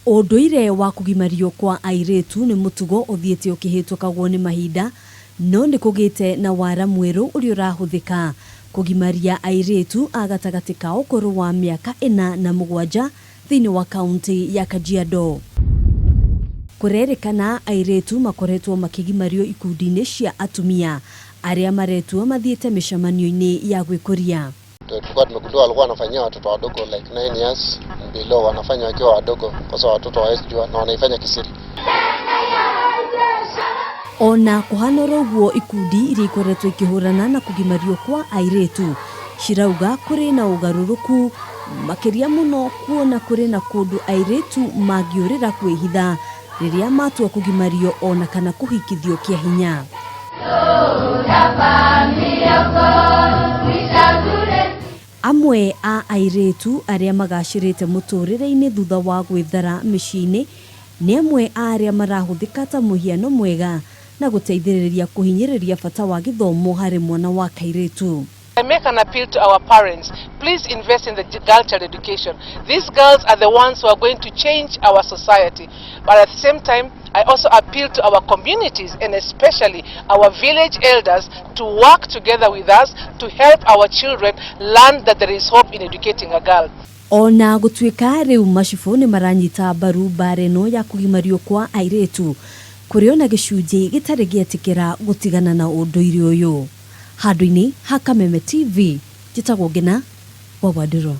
Ũndũire wa kũgimario kwa airĩtu nĩ mũtugo ũthiĩte ũkĩhĩtũkagwo nĩ mahinda, no nĩ kũgĩte na wara mwerũ ũrĩa ũrahũthĩka kũgimaria airĩtu a gatagatĩ ka ũkũrũ wa mĩaka ĩna na mũgwanja thĩinĩ wa kaũntĩ ya Kajiado. Kũrerĩkana airĩtu makoretwo makĩgimario ikundi-inĩ cia atumia arĩa maretua mathiĩte mĩcemanio-inĩ ya gwĩkũria. Tulikuwa tumegundua walikuwa wanafanyia watoto wadogo like 9 years and below, wanafanya wakiwa wadogo, kwa sababu watoto hawawezi jua na wanaifanya kisiri. Ona kũhana oro ũguo, ikundi iria ikoretwo ikĩhũrana na kũgimario kwa airĩtu cirauga kũrĩ na ũgarũrũku makĩria mũno kuona kũrĩ na kũndũ airĩtu mangĩũrĩra kwĩhitha rĩrĩa matua kũgimario ona kana kũhikithio kĩa hinya. Amwe a airĩtu arĩa magacĩrĩte mũtũrĩre-inĩ thutha wa gwĩthara mĩciĩ-inĩ nĩ amwe a arĩa marahũthĩka ta mũhiano mwega na gũteithĩrĩria kũhinyĩrĩria bata wa gĩthomo harĩ mwana wa kairĩtu. I make an appeal to our parents. Please invest in the girl child education. These girls are the ones who are going to change our society. But at the same time, I also appeal to our communities and especially our village elders to work together with us to help our children learn that there is hope in educating a girl. Ona gũtuĩka rĩu macibũ nĩ maranyita mbaru mbara ĩno ya kũgimario kwa airĩtu, kũrĩ ona gĩcunjĩ gĩtarĩ gĩetĩkĩra gũtigana na ũndũire ũyũ. Handũ-inĩ ha Kameme TV, njĩtagwo Ngina wa Wandirũ.